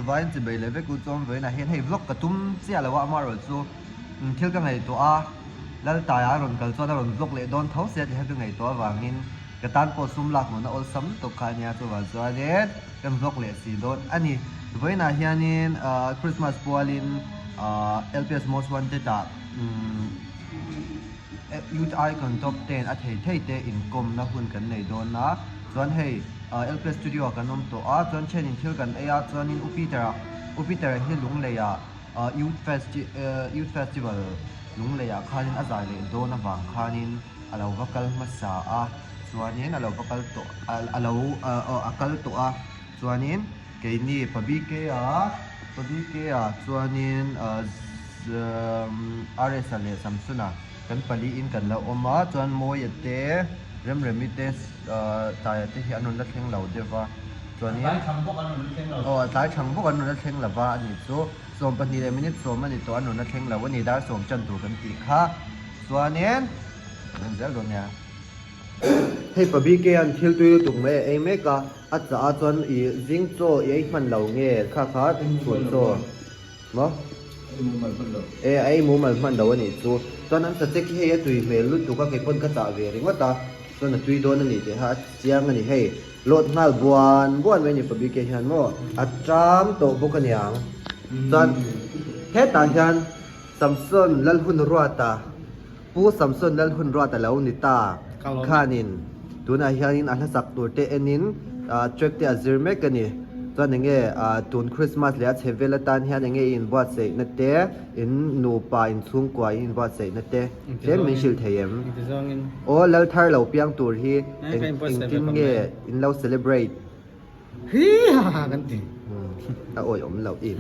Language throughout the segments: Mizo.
Zavaiin chi bei leh vek u chuan vawiinah hian hei vlog ka tum chiah lo a, amaherawhchu thil ka ngaihtuah a, Laltaia a rawn kal chuan a rawn vlog leh dawn tho sia tih kha ka ngaihtuah avangin ka tan pawh sum lak hmuhna awlsam tawk kha a nia, chuvang chuanin kan vlog leh si dawn a ni. Vawiinah hianin Christmas pualin LPS Most Wanted ah Youth Icon Top 10 a thei thei te inkawmna hun kan nei dawn a, chuan hei LPS Studio ah kan awm tawh a, chuan thenin thil kan ei a, chuanin U Peter-a U Peter-a hi Lungleia Youth Festi Youth Festival Lungleiah khanin a zai leh dawn avang khanin a lo va kal hmasa a, chuanin a lo va kal tawh a lo a kal tawh a, chuanin keini Pa BK-a Pa BK-a chuanin RS-a leh Samson-a kan paliin kan lo awm a, chuan Mawia te Remremi te Taia te hi an rawn la thleng lo deuh va, chuanin aw a tlai thang bawk an rawn la thleng lo va a nih chu. 20 leh minute 10 a ni tawh a nuna thleng lo a ni dar 10 chan tur kan tih kha chuanin kan en zel dawn nia. Hei pa BK an thil tui lutuk mai a ei mek a, a chah a chuan i zing chaw i ei hman lo nge kha kha chhun chaw maw? E a ei mumal hman lo a nih chu chuan an sachek hi hei a tui hmel lutuk a keipawn ka chah ve ringawt a chuan a tui dawn a ni tih kha a chiang a ni hei. Lawt nghal buan buan mai a ni Pabike hian maw a ṭam tawh bawk a niang. Chuan hetah hian Samson Lalhunruata, Pu Samson Lalhunruata lo ni ta khanin tunah hianin a hlasak tur te enin track te a zir mek a ni. Chuan enge tun Christmas leh a chhe vel atan hian enge i inbuatsaihna te, in nupa inchhungkua i inbuatsaihna te. Tlem min hrilh thei em? Aw lal thar lo piang tur hi engtin nge in lo celebrate? Hi ha ha kan ti. A awi awm loh em?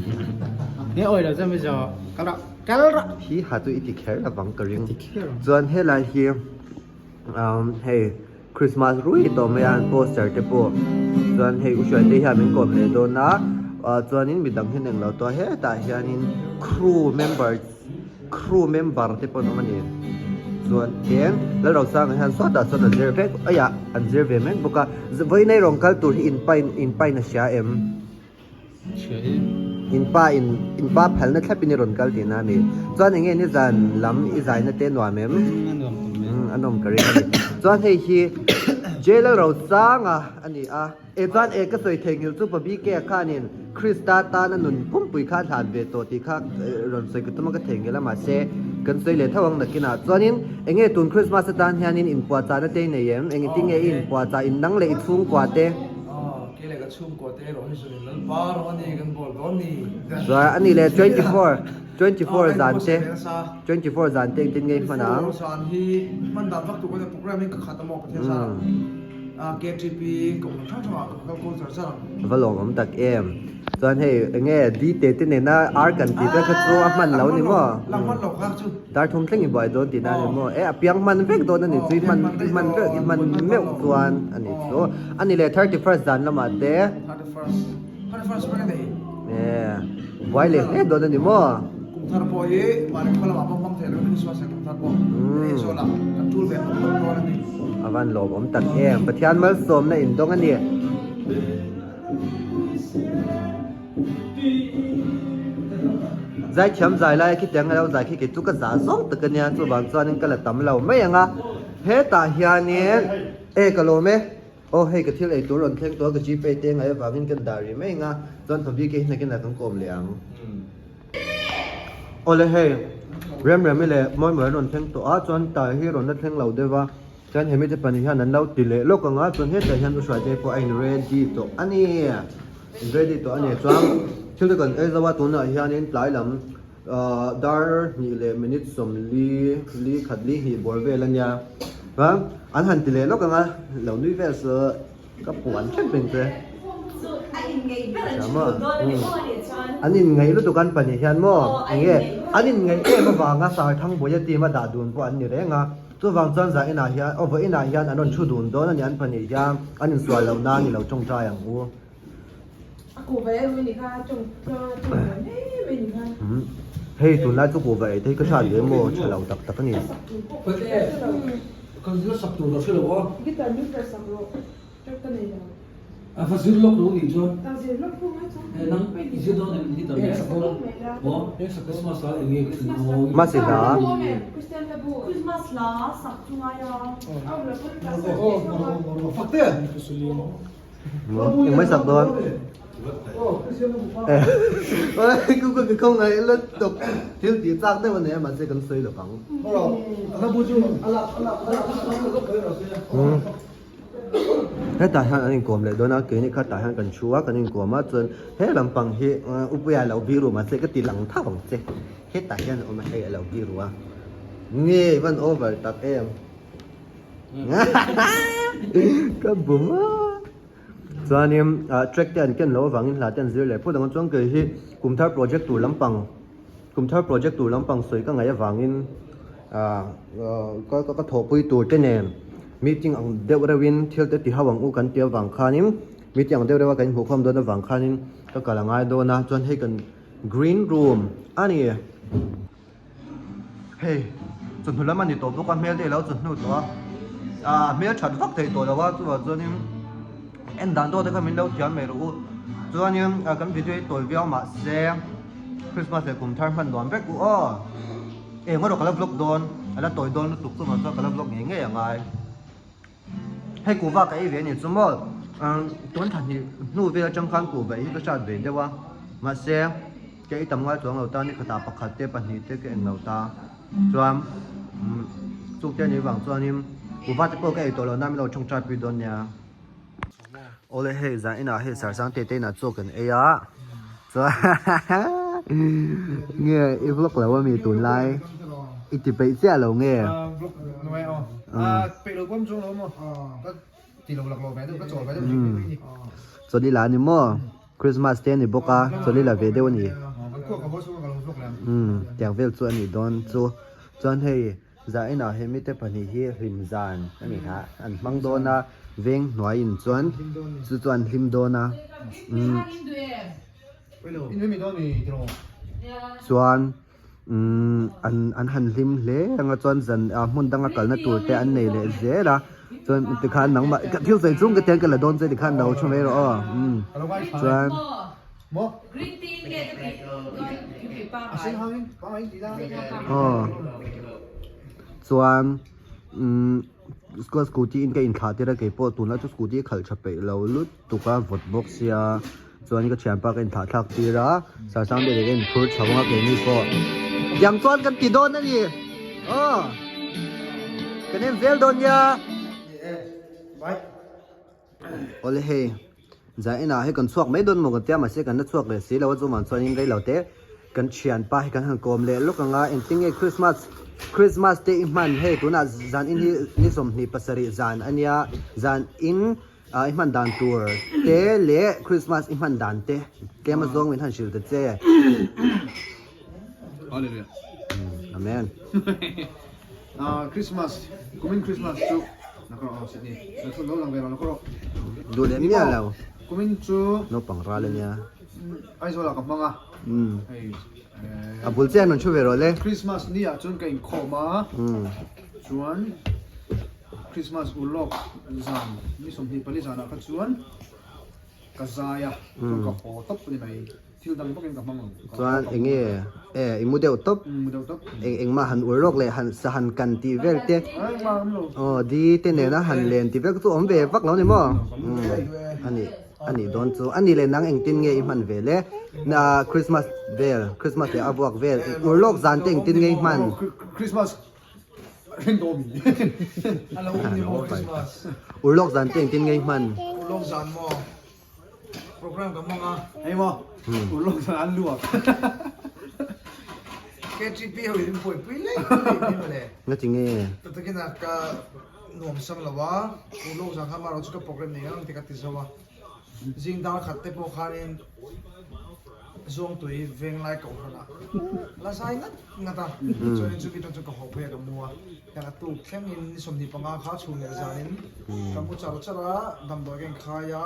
Nge awi lo chuan mi zawh kal rawh kal rawh. Hi ha chu i ti kher lovang ka ring. Chuan helai hi hei Christmas rui tawh mai a an poster te pawh chuan hei u hruai te hian min kawm leh dawn a chuanin midang hian englo tawh hetah hianin crew member crew member te pawh an awm a ni chuan eng Lalrosanga hian sawtah chuan a zir vek aiah an zir ve mek bawk a vawiin ei rawng kal tur hi in pain in pain a hria em? In pa in in pa phalna thlap in i rawn kal tihna a ni. Chuan enge nizan lam i zaina te nuam em? A nuam ka ring a ni. Chuan hei hi Jail Rosanga a ni a. E chuan e ka sawi theihnghilh chu Pa BK a khanin Krista tana nun pumpui kha a hlan ve tawh tih kha rawn sawi ka tum a ka theihnghilh a mahse kan sawi leh tho ang nakinah. Chuanin enge tun Christmas atan hianin inpuahchahna te i nei em? Engtin nge i inpuahchah in dang leh i chhungkua te? Kei leh ka chhungkua te erawh hi chuan Lalpa rawh a ni kan bawl dawn ni. Chuan a ni leh 24, 24 zan te, 24 zan te engtin nge i hman ang? 24 zan hi hman dan vak tur ka nia program hi ka khat a maw Pathian zan ah KTP kohhran hrang hrang ah ka kal kawl char char ang. Va lawmawm tak em. Chuan hei enge Dite te nena ar kan tih vel kha chu a hman lo ni maw? La hman lo kha chu. Dar thum thleng i buai dawn tihna a ni maw? E a piang hman vek dawn a ni chu i hman i hman vek i hman meuh chuan a ni chu. A ni leh 31st zan lamah te. 31st 31st pawh ka nei. E buai leh hle dawn a ni maw? Kum thar pawh hi mahni khaw lamah pawh hmang thei lo Christmas leh kum thar pawh ei zawn ah kan tul ve hnawk hnawk dawn a ni. A van lawmawm tak em. Pathian malsawmna in dawng a ni. Zaithiam zai lai a khitiang alo zai khi kei chu ka zah zawng tak ania chuvang chuanin ka la tam lo mai ang a hetah hianin e ka lawm e aw hei ka thil ei tur rawn thleng tawh a ka gpay te ngai avangin kan dah rih mai ang a chuan Fabi ke hi nakinah kan kawm leh ang awle hei Remremi leh Mawimawia an rawn thleng tawh a chuan tai hi rawn la thleng lo deuh a. Chuan hemi te pahnih hian an lo ti leh lawk ang a, chuan hetah hian u Hruaitei pawh a in ready tawh a ni, in ready tawh a ni. Chuan thil te kan ei zo a, tunah hianin tlai lam ahh dar hnih leh minute sawmli li khat li hnih bawr vel a nia, chuan an han ti leh lawk ang a, lo nui vel suh. Ka puan hrep reng che. An inngaih lutuk an pahnih hian maw enge an inngaih em avanga Sarthangbuaia team a dah dun pawh an ni reng a, chuvang chuan zah inah hian aw vawiinah hian an rawn thu dun dawn a ni an pahnih hian an insual loh nan i lo tawngtai ang u. Hei tunlai chu kuhva ei te hi ka hriat ve maw tha lo tak tak a ni. Kan zir sak tur ka hre lo a. Guitar min perh sak rawh, track ka nei lo. A va zir lawk lo nih chuan. Nang i zir dawn em ni ta le? Aw, Christmas ah eng nge ka thlen aw. Christmas hla. Eng mai sak dawn. Ku ka khawngaih lutuk thil tih chak deuh a nei a mahse kan sawi lo ang. Hetah hian an inkawm leh dawn a keini kha tah hian kan thu a kan inkawm a chuan he lampang hi upuia a lo biru mahse ka ti lang thauh ang che hetah hian a awm a hei a lo biru a nge van over tak em ka bum a chuanin ah track te an ken loh avangin hla te an zir leh phawt ang a chuan kei hi kum thar project tur lampang kum thar project tur lampang sawi ka ngaih avangin ah ka ka thawhpui tur te nen meeting ang deuh reuhin thil te ti ho ang u kan tih avang khanin meeting ang deuh reuh a kan inhmuhkhawm dawn avang khanin ka kal a ngai dawn a chuan hei kan green room a ni. Hei chawhnu lam a ni tawh bawk a hmel te ilo chawhnu tawh a ah hmel that vak thei tawh lo a chuvang chuanin en dan tawh te kha min lo thiam mai rawh u chuanin kan video hi tawi viau mahse Christmas leh kum thar hman nuam vek u aw eng erawh ka la vlog dawn a la tawi dawn lutuk chuvang chuan ka la vlog ngei ngei a ngai. Hei kuhva ka ei ve a ni chu maw tun thla hnih hnu vel atang khan kuhva hi ka hrat ve deuh a mahse ka ei tam ngai chuang lo ta ni khatah pakhat te pahnih te ka en lo ta chuan chuk te anih vang chuanin kuhva te pawh ka ei tawh lo na min lo tawngtai pui dawn nia. Awle hei zan inah hei sarsang te te inah chaw kan ei a chuan nge i vlog lo ami tunlai i ti peih chiah lo nge. Chawlh i la ani maw Christmas te ani bawk a chawlh i la ve deuh a ni tiang vel chu a nih dawn chu chuan hei. Zainah he mite pahnih hi hlim zan a ni a, an hmang dawn a, veng hnuaiin chuan chu chu an hlim dawn a, umm chuan umm an an han hlim hle ang a chuan zan ah hmun danga kalna tur te an nei leh zel a, chuan tikhan nangmah thil sawi chung ka tiang ka la dawn che tikhan lo thu mai rawh aw umm chuan. Aw chuan umm scooty in ka inthlah tir a keipawh tunlai chu scooty a khalh tha peih lo lutuk a vawt bawk sia chuan ka thianpa ka inthlah thlak tir a sarsang deuh leh ka inphur chho ang a keini pawh tiang chuan kan ti dawn a ni aw kan en zel dawn nia. Awle hei zan inah hei kan chhuak mai dawn maw kan tia mahse kan la chhuak leh si lo a chuvang chuanin rei lo te kan thianpa hi kan han kawm leh lawk ang a engtin nge Christmas Christmas te i hman hei tunah zan in hi ni 27 zan a nia zan in ah i hman dan tur te leh Christmas i hman dan te tlem a zawng min han hrilh ta che. Hallelujah. Amen. Christmas kumin Christmas chu Duh leh miah lo. Kumin chu naupang ral a nia. Aizawl ah ka hmang a. Hei A bul chiah an rawn thu ve rawh le. Christmas ni ah chuan ka inkhawm a. Chuan Christmas ulawk zan ni 24 zan ah kha chuan ka zai a. Chuan ka haw tawp a ni mai. Thil dang bawkin ka hmang lo. Chuan eng nge e i mu deuh tawp. Mu deuh tawp. Eng engmah han ur lawk leh han sa han kan tih vel te. Engmah awm lo. Aw di te nena han len tih vel chu awm ve vak lo ni maw? A nih a nih dawn chu. A nih leh nang engtin nge i hman ve le? Na Christmas vel Christmas leh a vuak vel ur lawk zan te engtin nge i hman? Christmas ring daw mi. A lo awm ni maw Christmas. Ur lawk zan te engtin nge i hman? Ur lawk zan maw? Program ka hmang a. Hei maw, urlawk zan an luak. KTP ho in buaipui leh leh ni mawle. Nga ti nge? Tatakin a ka nuam sam lo a, urlawk zan kha marawh chu ka program nei ang ti ka ti zo a. Zing dar khat te pawh khanin Zuangtui venglai kohhran ah la zai ngat ngat a. Chuanin chumi tan chuan ka haw phei a ka mu a. Hian a tuk thlengin ni 25 kha chhun leh zanin ka mu char char a, damdawi ka inkhai a,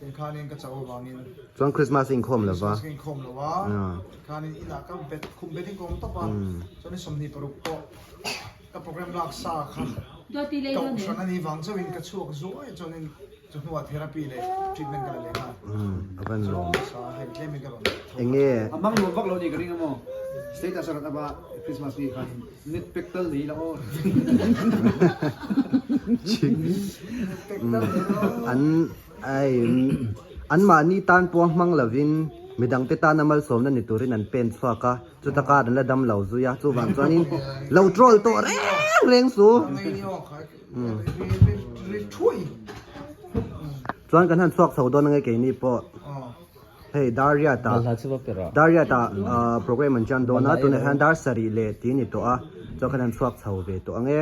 tinkhanin ka chauh avangin Chuan Christmas i inkhawm lo va? Christmas ka inkhawm lo a, tikhanin inah ka bet khum betin ka awm tawp a, chuan ni 26 pawh ka program lak sa kha kohhran a nih vang chauhin ka chhuak zuai chuanin. Chu hnuah therapy leh treatment ka la leh nghal. Umm a van lawm. Sa hei tlem in ka rawn tho. Enge? A mang nuam vak lo ni ka ring emaw status a rawn up a Christmas ni khan net pack tal nei ila aw. An ai an mahni tan pawh hmang lovin midangte tana malsawmna ni turin an pen chhuak a. Chuta kar an la dam lo zui a, chuvang chuanin lo troll tawh reng reng su. Chuan kan han chhuak chho dawn ange keini pawh hei Dariata Dariata program an chan dawn a tunah hian dar sarih leh tih a ni tawh a chuan kan han chhuak chho ve tawh ange.